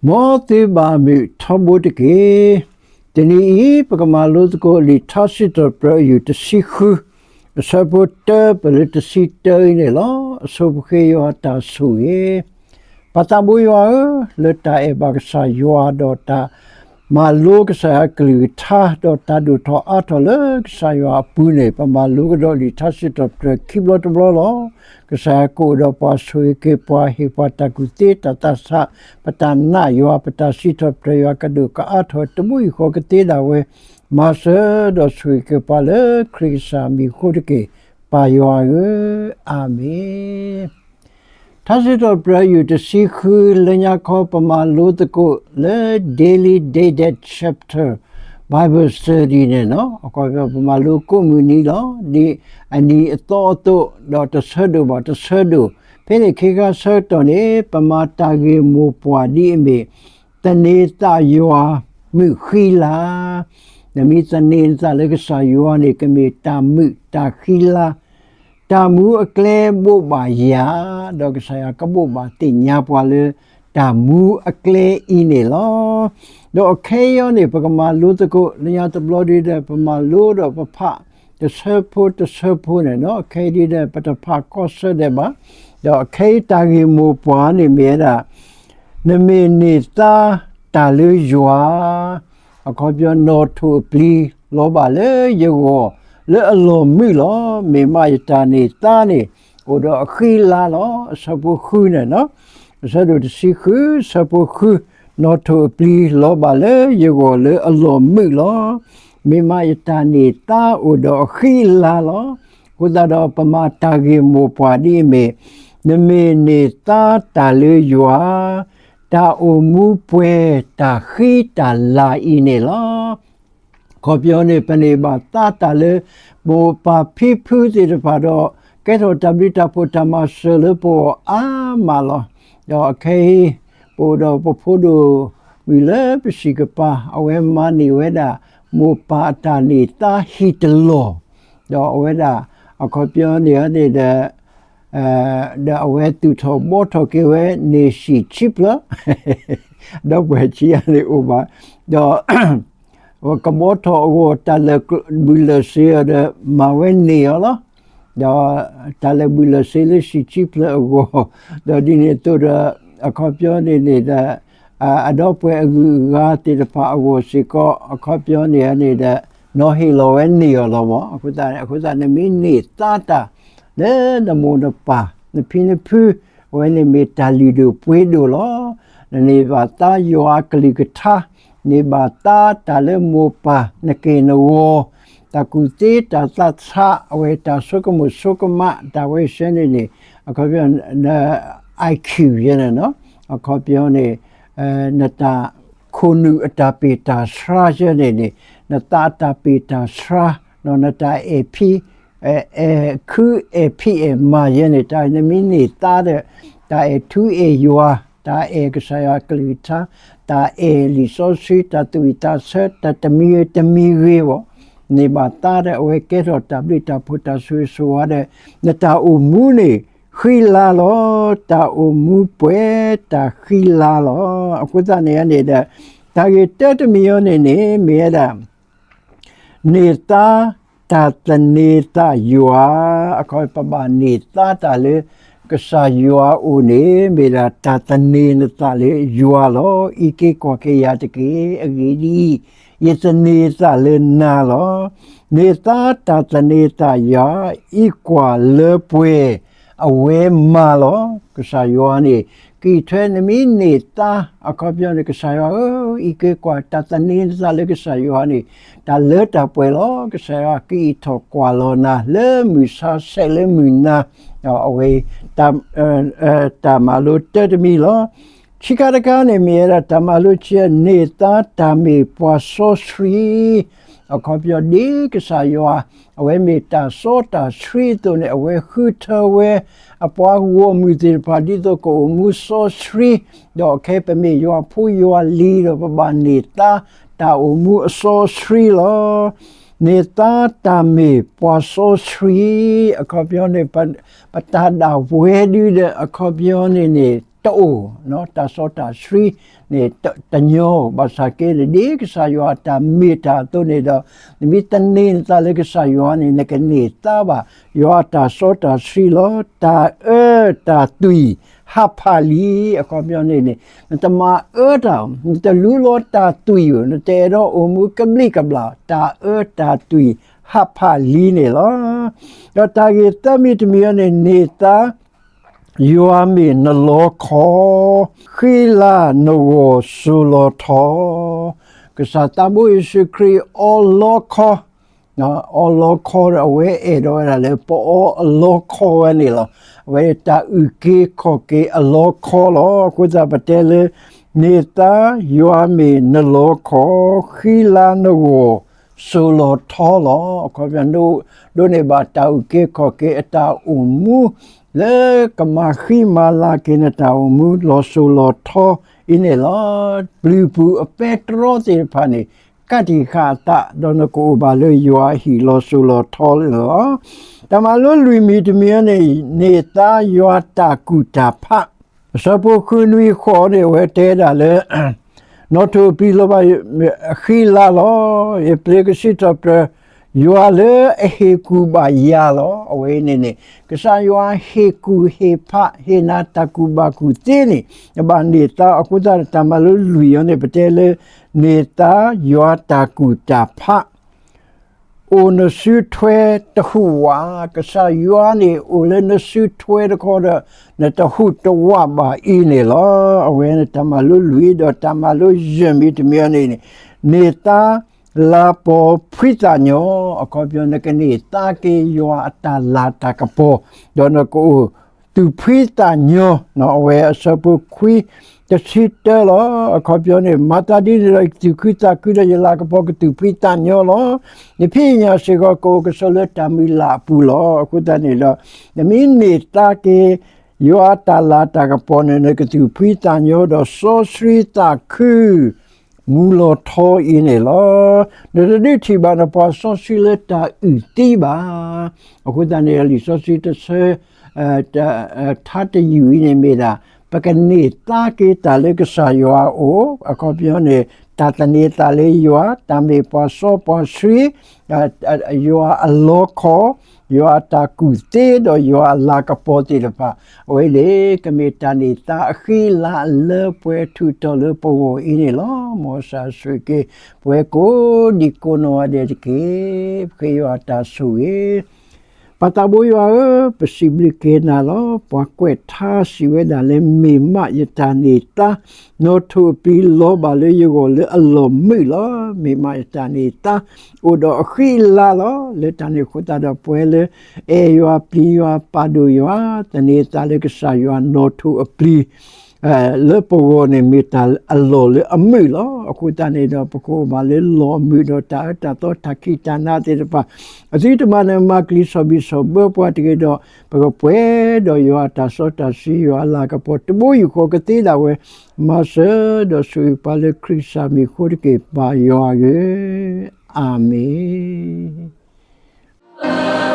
မ်သုဘၣ်မုာ်ထီဘိတက့ၢ်. တနံၤအံၤ ပကမၤလိသကိးလံာ်ထါစံးထီၣ်ပတြၢၤအယုၢ်တဆံဃု, အဆၢဖိတၢပၢၢ်လၢတဆံတၢအံၤန့ၣ်လီၤ. အဆိပဃ့ယွၤတၢ်ဆိၣ်ဂ့ၤ, ပၢ်သးဘိယွၤဧၢ, လၢတၢ်အဲၣ်ဘၣ်ကစၢ်ယွၤ ဒီးတၢ်မၤလိကစၢ်ယွၤကလုၢ်ကထါ ဒီးတၢ်ဒိၣ်ထီၣ်အါထီၣ်လၢကစၢ်ယွၤအပူၤန့ၣ် ပမၤလိကဒီးလံာ်ထါစံးထီၣ်ပတြၢၤခံဘျီတဘျီလီၤ. ကစၢ်ယွၤကအိၣ်ဒီးပှၤ ဆိၣ်ဂ့ၤက့ၤပှၤ ဟ့ၣ်ပှၤတၢ်ကူၣ်သ့တၢ်သးဆး, ပတၢ်နာ်ယွၤ ပတၢ်စံးထီၣ်ပတြၢၤယွၤ ကဒိၣ်ကအါထီၣ်တဘိယူၢ်ဃီကသ့ဒၣ်ဝဲ, မၤစၢၤဒီးဆိၣ်ဂ့ၤက့ၤပှၤလၢခရံာ်ကစၢ်မံၤအဃိတက့ၢ်, ပၢ်ယွၤဧၢ, အၤမ့ၣ်. ထါစံးထီၣ်ပတြၢၤအယုၢ်တဆံဃု လၢညါခီ ပမၤလိသကိးလၢ Daily Day Devotional Bible Study န့ၣ်လီၤ. အခီပညီ ပမၤလိကိးမုၢ်နံၤလီၤ. ဒ်အနံၤအသီအသိး ဒီးတဆၢဒိၣ်ဘၣ်တဆၢဒိၣ်, ဖဲန့ၣ်ခ့ခါဆၢကတီၢ်န့ၣ် ပမၤတၢ်ဂ့ၢ်မိၢ်ပှၢ်ဒ်အမ့ၢ် သန့ၤသးယွၤ မုာ်ဃံလၤ. နမ့ၢ်သန့ၤနသးလၢကစၢ်ယွၤန့ၣ် ကမ့ၢ်တၢ်မုာ်တၢ်ဃံလၤ, တၢ်မူအကျဲဘိးဘၣ်ယၤ, ဒီးကစၢ်ယွၤကဘိးဘၣ်သ့ၣ်ညါပှၤလၢတၢ်မူအကျဲအံၤန့ၣ်လီၤ. ဒီးအခဲအံၤန့ၣ် ပကမၤလိသကိး လၢညါတဘျီဒ်ဒီး ပမၤလိဒီးပဖး တဆၢဖိတဆၢဖိန့ၣ်လီၤ. အခဲအံၤဒ်ဒီး ပတဖးကီၢ်စၢဒဲးဘၣ်. ဒီးအခဲအံၤတၢ်ဂ့ၢ်မိၢ်ပှၢ်န့ၣ်မ့ၢ်ဝဲဒၣ် နမ့ၢ်န့ၢ်သါတၢ်လၢယွၤ, အခီပညီ နီၣ်ထိၣ်အပျံၤ လီၤဘၣ်လၢယဂီၢ် လၢအလီၢ်မုာ်လီၤ. မ့ၢ်မးယတၢ်န့ၢ်သါန့ၣ် အိၣ်ဒီးအဃံအလၤလီၤ. အဆၢဖိဃုန့ၣ်လီၤ. အဆၢဒိၣ်တဆံဃု အဆၢဖိဃု, နီၣ်ထိၣ်အပျံၤ လီၤဘၣ်လၢယဂီၢ်လၢအလီၢ်မုာ်လီၤ. မ့ၢ်မးယတၢ်န့ၢ်သါအိၣ်ဒီးအဃံအလၤလီၤ. အဃိသတးဒီး ပမၤတၢ်ဂ့ၢ်မိၢ်ပှၢ်ဒ်အမ့ၢ် နမ့ၢ်န့ၢ်သါတၢ်လၢယွၤ, တၢ်အိၣ်မူပှဲၤတၢ်ဃံတၢ်လၤအံၤန့ၣ်လီၤ. အခီပညီန့ၣ် ပန့ၢ်ဘၣ်သါတၢ်လၢ မိၢ်ပၢ်ဖံဖုသ့ၣ်တဖၣ်ဒီး ကဲထီၣ်တၢ်ဘျုးတၢ်ဖှိၣ်တၢ်မၤစၢၤလၢပဂီၢ်အါမးလီၤ. ဒီးအခဲအံၤ ပအိၣ်ဒီးပဖိဒိၣ်မုၣ်လၢပစံၣ်ကပၤ အဝဲမၤန့ၢ်ဝဲဒၣ် မိၢ်ပၢ်အတၢ်န့ၢ်သါဟံၣ်တလီၢ်, ဒီးအဝဲဒၣ် အခီပညီန့ၣ်န့ၣ်ဒီး ဒီးအဝဲသူၣ်ထီၣ်ဘှီထီၣ်က့ၤဝဲန့ၢ်ဆံၣ်ဆံဖျၢၣ်, ဒီပုၢ်ဝဲၢ်ခံဂၤန့ၣ်အိၣ်ဘၣ်, ဒီး ကဘှီထီၣ်အဂီၢ် တၢ်လၢာ်ဘှံးလၢာ်စ့ၤအီၤဒီး မၤဝဲန့ၢ်အီၤလီၤ. ဒီးတၢ်လၢာ်ဘှံးလၢာ်စ့ၤလၢဆံၣ်ဆံဖျၢၣ်အဂီၢ်, ဒီးဒ်န့ၣ်အသိးဒီး အခီပညီန့ၣ်န့ၣ်ဒီး အဒီပုၢ်ဝဲၢ်အဂုၤအဂၤသ့ၣ်တဖၣ်အဂီၢ်စ့ၢ်ကီး အခီပညီန့ၣ်န့ၣ်ဒီး နီၤဟ့ၣ်လီၤဝဲန့ၢ်အီၤလီၤမး. အဃိသတး အဃိသတး နမ့ၢ်န့ၢ်သါတၢ် လၢနမိၢ်နပၢ် နဖံနဖု အဝဲန့ၣ်မ့ၢ်တၢ်လုၢ်ဒိၣ်ပှ့ၤဒိၣ်လီၤ. နန့ၢ်ဘၣ်သါယွၤအကလုၢ်ကထါ, န့ၢ်ဘၣ်သါတၢ်လၢမိၢ်ပၢ်နက့ၢ်နဂီၤ, တၢ်ကူၣ်သ့တၢ်သးဆး အဝဲတၢ်ဆိကမိၣ်ဆိကမး တၢ်ဝဲဆဲန့ၣ်န့ၣ် အခီပညီ န I Q ယဲန့ၣ်လီၤ. အခီပညီန့ၣ် နတၢ်ခိၣ်နူာ်အတၢ်ပ့ၢ်တၢ်ဆှါယဲန့ၣ်န့ၣ် နသးအတၢ်ပ့ၢ်တၢ်ဆှါ ဒီးနတၢ်အဲၣ်ဖံ အဲၣ်ခုအဲၣ်ဖံးအဲၣ်မၤယဲန့ၣ် တၢ်နမ့ၢ်န့ၢ်သါဒီး တၢ်အဲၣ်ထူအဲၣ်ယွၤ, တၢ်အဲၣ်ကစၢ်ယွၤကလုၢ်ကထါ, တၢ်အဲၣ်လံာ်စီဆှံ တၢ်သူၣ်ဝံၣ်သးဆၢ တၢ်တမံၤဂ့ၤတမံၤဂ့ၤဘၣ်, န့ၢ်ဘၣ်သါဒီး အဝဲကဲထီၣ်တၢ်ဘျုးတၢ်ဖှိၣ်တၢ်ဆိၣ်ဂ့ၤဆိၣ်ဝါဒီး နတၢ်အိၣ်မူန့ၣ် ဃံလၤလီၤ. တၢ်အိၣ်မူပှဲၤတၢ်ဃံလၤလီၤ. အဃိသတးန့ၣ်န့ၣ်ဒီး တၢ်ဂ့ၢ်တၢတမံၤအံၤန့ၣ်န့ၣ် မ့ၢ်ဝဲဒၣ် န့ၢ်သါတၢ်သန့ၤသးယွၤ, အခီပညီ ပဘၣ်န့ၢ်သါတၢ်လၢကစၢ်ယွၤအအိၣ်န့ၣ် မ့ၢ်ဒၣ်တၢ်သန့ၤနသးလၢယွၤလီၤ. အံးက့ၤကွၢ်က့ၤယၤတက့ၢ်. အဂ့ၢ်ဒ်အံၤ, ယသန့ၤသးလၢနၤလီၤ. န့ၢ်သါတၢ်သန့ၤသးယွၤ, အံးကွၢ်လၢပှဲၤ အဝဲမၤလီၤ. ကစၢ်ယွၤန့ၣ် ကအံးထွဲ နမ့ၢ်န့ၢ်သါ အခီပညီန့ၣ် ကစၢ်ယွၤဧၢ, အံးက့ၤကွၢ် တၢ်သန့ၤနသးလၢကစၢ်ယွၤန့ၣ် တၢ်လၢတၢ်ပှဲၤလီၤ. ကစၢ်ယွၤကအံးထီၣ်ကွၢ်လီၤနၤ လၢမုၢ်ဆါဆဲးလၢမုၢ်နၤ, အဝဲ တၢ်မၤလိတၢတမံၤလီၤ. ခံခါတခါန့ၣ် မ့ၢ်ဝဲဒၣ်တၢ်မၤလိဆံး န့ၢ်သါတၢ်မ့ၢ်ပှၤစီဆှံ, အခီပညီ ဒ်ကစၢ်ယွၤ အဝဲမ့ၢ်တၢ်စီတၢ်ဆှံအသိးန့ၣ် အဝဲဃုထၢဝဲ အပှၤဂီၢ်မုၢ်သ့ၣ်တဖၣ် ဒ်သိးကအိၣ်မူစီဆှံ, ဒီးခဲအံၤပမ့ၢ်ယွၤဖိယွၤလံၤဒီး ပဘၣ်န့ၢ်သါ တၢ်အိၣ်မူအစီဆှံလီၤ. န့ၢ်သါတၢ်မ့ၢ်ပှၤစီဆှံ, အခီပညီန့ၣ် ပတၢ်ဒၣ်ဝဲဒုဒီး အခီပညီန့ၣ်န့ၣ် တအိၣ်, တၢ်စီတၢ်ဆှံန့ၣ်တညီ, ဘၣ်ဆၣ်က့န့ၣ် ဒ်ကစၢ်ယွၤအတၢ်မ့ၢ်တၢ်အသိးန့ၣ်ဒီး, နမ့ၢ်တန့ၢ်နသးလၢကစၢ်ယွၤန့ၣ် နကန့ၢ်သါဘၣ် ယွၤအတၢ်စီတၢ်ဆှံလီၤ. တၢ်အၢတၢ်သွံၣ်ဟးဖးလံ, အခီပညီန့ၣ်န့ၣ် နတမၤအၢတၢ်, နတလူလီၤတၢ်သွံၣ်ဧိၤ, နတအဲၣ်ဒိးအိၣ်မူကဘျံးကဘျၣ်, တၢ်အၢတၢ်သွံၣ်ဟးဖးလံန့ၣ်လီၤ. ဒီးတၢ်ဂ့ၢ်သၢမံၤတမံၤအံၤန့ၣ် န့ၢ်သါ ယွၤမ့ၢ်နလီခီ, ဃံလၤနဂီၢ်စိၤလီၤထီ, ကစၢ်သးဘိယ့ၣ်ၡူးခရံာ်အီလီခီ, အီလီခီဒီးအဝဲအဲၣ်ဒိးဝဲဒၣ်လၢပအီအလီခီဝဲန့ၣ်လီၤ. အဝဲတၢ်အုၣ်က့ၤခီၣ်က့ၤအလီခီလီၤ. အဃိသတးပတဲလၢ န့ၢ်သါ ယွၤမ့ၢ်နလီခီ, ဃံလၤနဂီၢ်စိၤလီၤထီလီၤ. အခီပညီ ဒိးန့ၢ်ဘၣ်တၢ်အုၣ်က့ၤခီၣ်က့ၤအတၢ်အိၣ်မူ လၢကမၤဃံမၤလၤက့ၤနတၢ်အိၣ်မူလီၤစိၤလီၤထီအံၤန့ၣ်လီၤ. ပျုၤပူၤအပဲတြီသ့ၣ်တဖၣ်န့ၣ် ကးတံာ်ဃာ်အသး ဒီးနကအိၣ်ဘၣ်လၢယွၤအဟံၣ်လီၤစိၤလီၤထီန့ၣ်လီၤ. တၢ်မၤလိလွံၢ်မံၤတမံၤအံၤန့ၣ် န့ၢ်သါယွၤတၢ်ကူၣ်တၢ်ဖး အဆၢဖိဃုနွံဃိးန့ၣ် အဝဲတဲဒၣ်လၢ နီၣ်ထိၣ်အပျံၤလီၤဘၣ် ဃံလၤလီၤ. ယပျ့ၤကစံးထီၣ်ပတြၢၤ ယွၤလၢအဟ့ၣ်ကူၣ်ဘၣ်ယၤလီၤ. အဝဲအံၤန့ၣ်န့ၣ် ကစၢ်ယွၤဟ့ၣ်ကူၣ်ဟ့ၣ်ဖး ဟ့ၣ်နၤတၢ်ကူၣ်ဘၣ်ကူၣ်သ့န့ၣ် နဘၣ်န့ၢ်သါ. အဃိသတး တၢ်မၤလိလွံၢ်အံၤန့ၣ် ပတဲလၢ န့ၢ်သါယွၤတၢ်ကူၣ်တၢ်ဖး အိၣ်နစုထွဲတဟူးဝး, ကစၢ်ယွၤန့ၣ် အိၣ်လၢနစုထွဲတခီဒီး နတဟူးတဝးဘၣ်အံၤန့ၣ်လီၤ. အဝဲန့ၣ်တၢ်မၤလိလွံၢ် ဒီးတၢ်မၤလိယဲၢ်မံၤတမံၤအံၤန့ၣ်န့ၣ် န့ၢ်သါလၤကပီၤဖှံသးညီ, အခီပညီ နကန့ၢ်သါက့ၤယွၤအတၢ်လၤတၢ်ကပီၤ, ဒီးနကအိၣ်သူၣ်ဖှံသးညီ, အဝဲအဆၢဖိခွံ တဆံတၢလီၤ. အခီပညီန့ၣ် မၤသးဒ်န့ၣ်ဒီး ယသူၣ်ခုသးခုဒီးယလၤကပီၤကသူၣ်ဖှံသးညီလီၤ. နဖံးနညၣ်စ့ၢ်ကီး ကအိၣ်ကဆိးလၢတၢ်မုၢ်လၢ်အပူၤလီၤ. အဃိသတးန့ၣ်ဒီး နမ့ၢ်န့ၢ်သါက့ၤ ယွၤအတၢ်လၤတၢ်ကပီၤန့ၣ် နကသူၣ်ဖှံသးညီဒီးစီဆှံသးခု မူလီၤထီအံၤန့ၣ်လီၤ. နတဒုးထံၣ်ဘၣ်နပှၤစီဆှံလၢတၢ်အုၣ်သံဘၣ်. အဃိသတးန့ၣ် လံာ်စီဆှံတဆၢ ထါတယုၢ်အံၤန့ၣ်မ့ၢ်ဒၣ် ပကန့ၢ်သါက့ၤတၢ်လၢကစၢ်ယွၤအအိၣ်, အခီပညီန့ၣ် တၢ်သန့ၤသးလၢယွၤ, တၢ်မ့ၢ်ပှၤစီပှၤဆှံ, ယွၤအလီခီ, ယွၤအတၢ်ကူၣ်သ့ ဒီးယွၤအလၤကပီၤသ့ၣ်တဖၣ်, အဝဲန့ၣ် ကမ့ၢ်တၢ်န့ၢ်သါအဃံအလၤလၢပှဲၤထူးထီၣ်လၢပဂီၢ်အံၤန့ၣ်လီၤ. မ်ကစၢ်ဆိၣ်ဂ့ၤက့ၤ ပဝဲကိးဒံကိးနီၢ်ဂၤဒဲးတက့ၢ်. ပဃ့ယွၤအတၢ်ဆိၣ်ဂ့ၤ ပၢ်သးဘိယွၤဧၢ, ပစံးဘျုးက့ၤနၤလီၤ. ပှၤကွဲးထါစံးဝဲဒၣ်လၢ မ့ၢ်မးယတၢ်န့ၢ်သါ, နီၣ်ထိၣ်အပျံၤလီၤဘၣ်လၢယဂီၢ်လၢအလီၢ်မုာ်လီၤ. မ့ၢ်မးယတၢ်န့ၢ်သါ အိၣ်ဒီးအဃံအလၤလီၤ. လၢတၢ်န့ၣ်အဃိသတးဒီးပဝဲလၢ အဲၣ်ယွၤပျံၤယွၤပာ်ဒိၣ်ယွၤ သန့ၤသးလၢကစၢ်ယွၤနီၣ်ထိၣ်အပျံၤ လၢပဂီၢ်န့ၣ်မ့ၢ်တၢ်အလီၢ်လၢအမုာ်လီၤ. အဃိသတးန့ၣ်ဒီး ပကအိၣ်ဘၣ်လၢလီၢ်မုာ်ဒီးတၢ်အၢတၢ်သီတၢ်ခံးတၢ်နၤသ့ၣ်တဖၣ် အသုတမၤန့ၣ် မၤကျံးဆီၣ်ဘံၣ်ဆီၣ်ဘၢပှၤတဂ့ၤဒီး ပကပှဲၤဒီးယွၤအတၢ်စီတၢ်ဆှံ ယွၤအလၤကပီၤတဘိယူၢ်ဃီကသ့ဒၣ်ဝဲ မၤစၢၤဒီးဆိၣ်ဂ့ၤပှၤလၢခရံာ်ကစၢ်မံၤအဃိတက့ၢ် ပၢ်ယွၤဧၢ, အၤမ့ၣ်.